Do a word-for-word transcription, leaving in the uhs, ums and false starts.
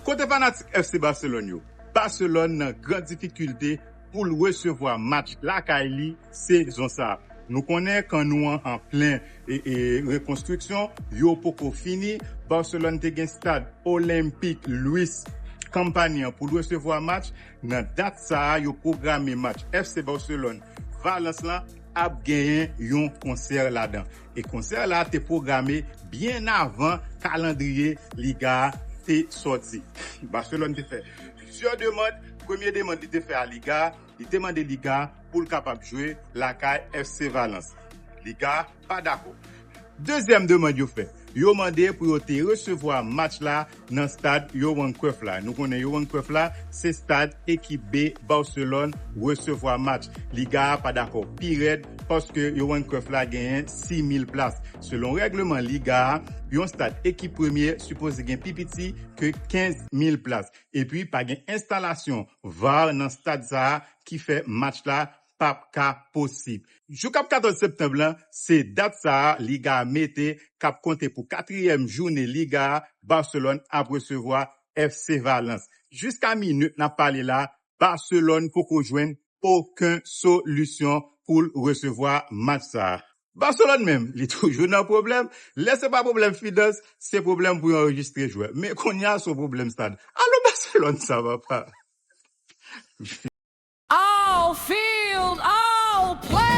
Kote fanatik F C Barcelone yo? Barcelone nan gran difikilte pou l resevwa match lakay li sezon sa. Nou konnen kan nou an an plen e, e rekonstriksyon, yo poko fini. Barcelone te gen stad Olenpik Luis Campani an pou l resevwa match. Nan dat sa a, yo pwograme match F C Barcelone Valence lan ap genyen yon konsè ladan. E konsè la te pwograme byen avan kalandriye Liga a te sòti. Barcelone te fè plizyè demann. Premye demann li te fè a Liga, li te mande Liga pou l kapab jwe lakay F C Valence. Liga pa dakò. Dezyèm demann yo fè, yo mande pou yo te resevwa match la nan stad Johan Cruyff la. Nou konnen Johan Cruyff la, se stad ekip B Barcelone resevwa match. Liga a pa dakò pi rèd paske Johan Cruyff la genyen sis mil plas. Selon règleman Liga a, yon stad ekip premye sipoze gen pi piti ke kenz mil plas. Epi pa gen enstalasyon var nan stad sa a ki fè match la p ap ka posib. Jou k ap katòz septanm lan, se dat sa a Liga a mete k ap konte pou katriyèm jounen Liga a, Barcelone ap resevwa F C Valence. Jiska minit n ap pale la, Barcelone poko jwenn okenn solisyon pou l resevwa match sa a. Barcelone menm, li toujou nan pwoblèm. Lè se pa pwoblèm finans, se pwoblèm pou yo anrejistre jwè. Men kounye a, se yon pwoblèm stad. Alo Barcelone sa, papa. All field, all play.